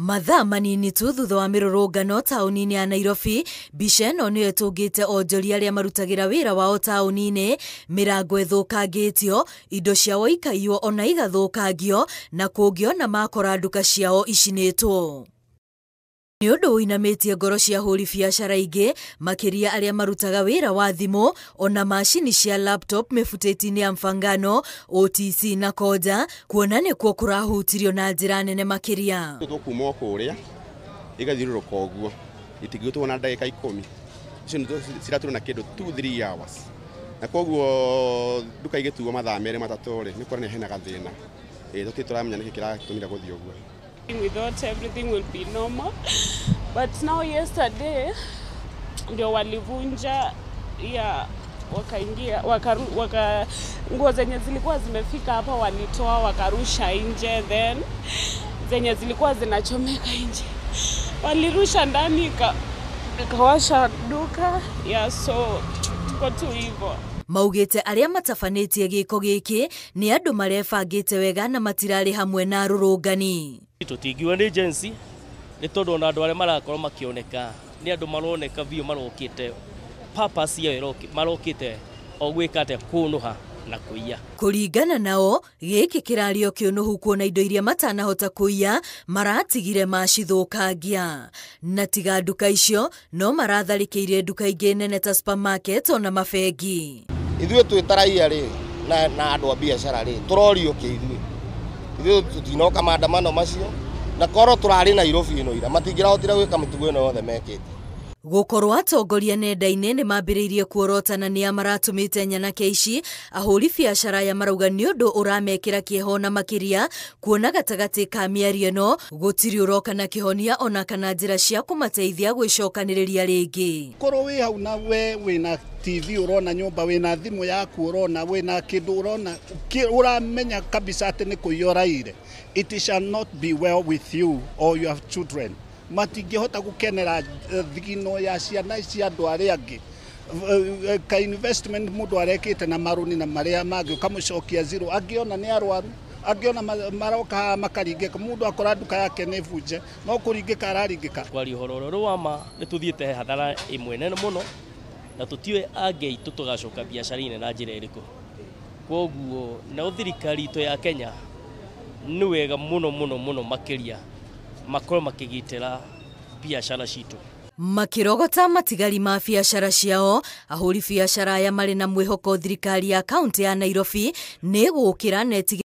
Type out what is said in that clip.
Mathaa manini tu thutha wa mĩrũrũngano taũni-inĩ ya Nairobi, mbica ĩno nĩyo ĩtũngĩte onjoria arĩa marutagĩra wĩra wao taũni-inĩ, mĩrango ĩthũkangĩtio, indo ciao ikaiywo ona igathũkangio, na kũngĩona makora nduka ciao icinĩtwo. Nĩ ũndũ ũinamĩtie ngoro cia ahũri biacara ingĩ, makĩria arĩa marutaga wĩra wa thimũ ona macini cia laptop mĩbutĩti-inĩ ya Mfangano, OTC na Koja, kuona nĩkuo kũrahutirio na njĩra nene makĩria. Tũkuma o kũrĩa igathiũrũrũka ũguo itingĩtwo na ndagĩka 10 icio ciraturwo na kĩndũ 2-3 hours, na koguo nduka igĩtuo mathaa 2 3 rĩ, nĩ kuonania hena gathĩna. Tũtirĩ tũramenya nĩkĩ kĩratũmire gũthiĩ ũguo. We thought everything will be normal, but now yesterday ndio walivunja ya wakaingia waka nguo zenye zilikuwa zimefika hapa walitoa wakarusha nje, then zenye zilikuwa zinachomeka nje walirusha ndani ikawasha duka ya, so tuko tu hivyo. Maugĩte arĩa matabanĩtie gĩko gĩkĩ nĩ andũ marebangĩte wega na matirarĩ hamwe na arũrũngani. Tũtingiuga nĩ agency nĩ tondũ ona andũ arĩa marakorwo makĩoneka nĩ andũ maroneka biũ marokĩte purpose yao marokĩte o gwĩka atĩa kũnũha na kũiya. Kũringana nao gĩkĩ kĩrario kĩũnũhu kuona indo iria matanahota kũiya maratigire macithũkangia, na tiga nduka icio no maratharĩkĩire nduka ingĩ nene ta supermarket ona mabengi. Ithuĩ twĩ ta raia rĩ na andũ a biacara rĩ tũrorio kĩ ithuĩ ithuĩ tũtinoka maandamano macio, na korwo tũrarĩ Nairobi ĩno ira matingĩrahotire gwĩka mĩtugo ĩno yothe mekĩte. Gũkorwo atongoria nenda-inĩ nĩ mambĩrĩirie kuorotana nĩa maratũmĩte nyanake ici, ahũri biacara aya marauga nĩ ũndũ ũramekĩra kĩeha ona makĩria kuona gatagatĩ ka mĩario ĩno gũtirĩ ũroka na kĩhonia ona kana njĩra cia kũmateithia gwĩcokanĩrĩria rĩngĩ. Korwo wĩ hau na we wĩna TV ũrona nyũmba, wĩna thimũ yaku ũrona, wĩna kĩndũ ũrona, ũramenya kabisa atĩ nĩ kũiya ũraire. It shall not be well with you or your children. Matingĩhota gũkenera thigino ya ciana cia andũ arĩa angĩ. Ka investment mũndũ arekĩte na marũni na marĩa mangĩ ũkamũcokia zero, angĩona nĩ arwaru, angĩona maroka haha makaringĩka, mũndũ akora nduka yake nĩ bunje, no kũringĩka araringĩka. Kwaria ũhoro ũrĩa wa ma nĩ tũthiĩte hathara ĩmwe nene mũno na tũtiũĩ angĩ aitũ tũgacoka biacara-inĩ na njĩra ĩrĩkũ. Kwoguo nao thirikari itũ ya Kenya nĩ wega mũno mũno mũno makĩria makorwo makĩgitĩra biacara citũ. Makĩrogota matigari ma biacara ciao, ahũri biacara aya marĩ na mwĩhoko thirikari ya kaunti ya Nairobi nĩ ĩgũkĩra na ĩtigĩrĩre